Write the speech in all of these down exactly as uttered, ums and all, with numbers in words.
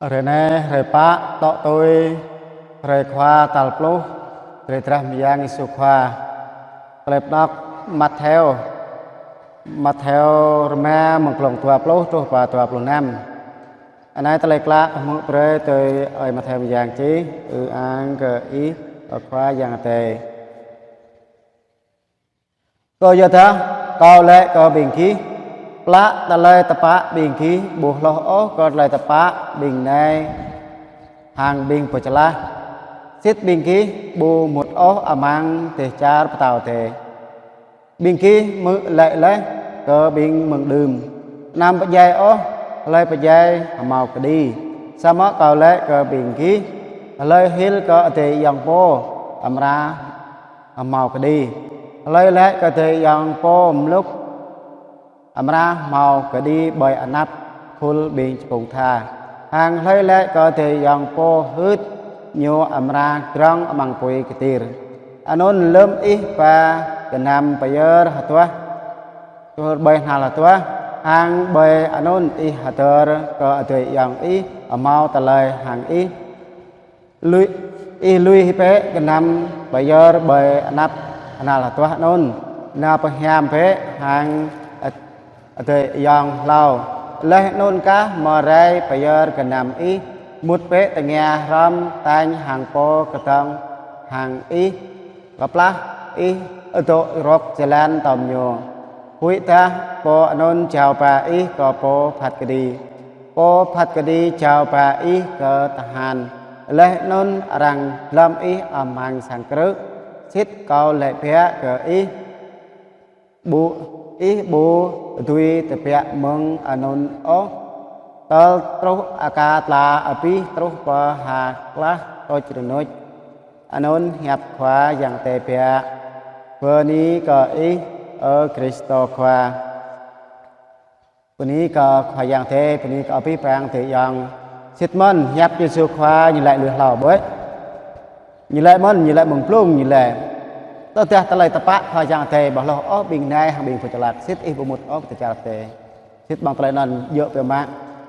Hrơi anai, hrơi pă, tŏ tui hrơi Khua tal pluh, hrơi drah mơyang Yêsu Khua. Tơlơi pơđŏk Mattheo, Mattheo rơma mơ̆ng glông dua pluh truh pơ dua pluh năm. Anai tơlơi klă hmư̆ brơi tui ơi Mattheo mơyang čih. Ư-ang kơ Ih, ơ Khua Yang Adai. Kơyua dah Kâo laĭ kơ ƀing gih, plă tơlơi tơpă ƀing gih ƀu hloh ôh kơ tơlơi tơpă ƀing nai hăng ƀing pơčơlah, sĭt ƀing gih ƀu mŭt ôh amăng dêh čar pơtao Adai. Ƀing gih hmư̆ laĭ laih kơ ƀing mơ̆ng đưm: Anăm pơdjai ôh, hlơi pơdjai hơmâo kơđi. Samơ̆ Kâo laĭ kơ ƀing gih, hlơi hil kơ adơi ayŏng pô, amra hơmâo kơđi. Hlơi laĭ kơ adơi ayŏng pô mlŭk, amra hơmâo kơđi ƀơi anăp khul ƀing čơkŭng tha. Hăng hlơi laĭ kơ adơi ayŏng pô hưt, ñu amra grŏng amăng apui kơtir. Anŭn lơ̆m ih ba gơnam pơyơr hơduah, ƀơi hnal hơduah, hăng ƀơi anŭn ih hơdơr kơ adơi ayŏng ih hơmâo tơlơi hăng ih, lui, ih lui bĕ gơnam pơyơr ƀơi anăp hnal hơduah anŭn. Nao pơhiam bĕ hăng ad-, adơi ayŏng hlâo. Laih anŭn kah mơ̆ rai pơyơr gơnam ih, mŭt bĕ tơngia hrŏm tañ hăng pô kơdơ̆ng hăng ih, kơplah ih dŏ rŏk jơlan tom ñu, huĭ dah pô anŭn jao ba ih kơ pô phat kơđi, pô phat kơđi jao ba ih kơ tơhan, laih anŭn arăng glŏm ih amăng sang krư̆. Sĭt Kâo laĭ biă kơ ih, ƀu, ih ƀu dưi tơbiă mơ̆ng anŭn ôh, tơl truh aka tla abih truh pơ ha klah tuč rơnuč. Anŭn hiăp Khua Yang Adai biă. Bơni kơ Ih, ơ Krist Khua. Bơni kơ Khua Yang Adai, bơni kơ abih bang adơi ayŏng. Sĭt mơ̆n hiăp Yêsu Khua ñu laĭ lui hlâo ƀơi. Ñu laĭ mơ̆n, ñu laĭ mơ̆ng blung, ñu laĭ: Tơdah tơlơi tơpă Khua Yang Adai ƀu hloh ôh ƀing nai hăng ƀing pơčơlah, sĭt ih ƀu mŭt ôh pơ dêh čar Adai. Sĭt ƀăng tơlơi anŭn djơ̆ biă mă.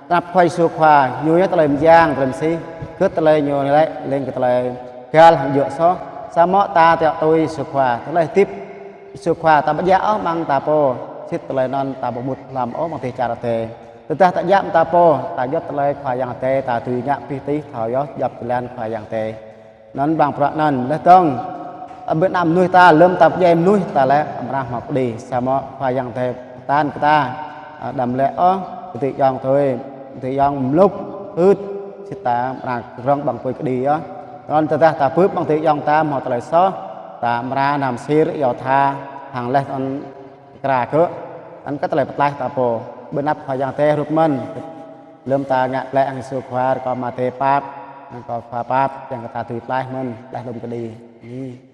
Tơnap Khua Yêsu Khua, ñu yơh tơlơi mơyang, tơlơi mơsih. Kơ tơlơi ñu laĭ, lêng kơ tơlơi găl hăng djơ̆ soh. Samơ̆ ta tŏ tui Yêsu Khua, tơlơi hơdip Yêsu Khua ta ƀu djă ôh amăng ta pô. Sĭt tơlơi anŭn ta ƀu mŭt hlăm ôh amăng dêh čar Adai. Tơdah ta djă amăng ta pô, ta djŏp tơlơi Khua Yang Adai, ta dưi ngă abih tih thâo yơh djŏp jơlan Khua Yang Adai. Anŭn ƀăng bruă anŭn, laih dơ̆ng, ƀơi anăp mơnuih ta, lơ̆m ta pơdjai mơnuih ta lĕ amra hơmâo kơđi, samơ̆ Khua Yang Adai pơtă kơ ta, a, đăm lĕ ôh, adơi ayŏng tui, adơi ayŏng mlŭk, hưt, sĭt ta amra grŏng ƀăng apui kơđi yơh. Anŭn tơdah ta bưp amăng adơi ayŏng ta hơmâo tơlơi soh, ta amra nao mơsir iâu tha, hăng laih anŭn kra kơ, anŭn kơ tơlơi pơtlaih ta pô, ƀơi anăp Khua Yang Adai hrup mơ̆n. Lơ̆m ta ngă glaĭ hăng Yêsu Khua, rơkâo Ama Adai pap, rơkâo Khua pap, kiăng kơ ta dưi tlaih mơ̆n, tlaih lŏm kơđi. Amen.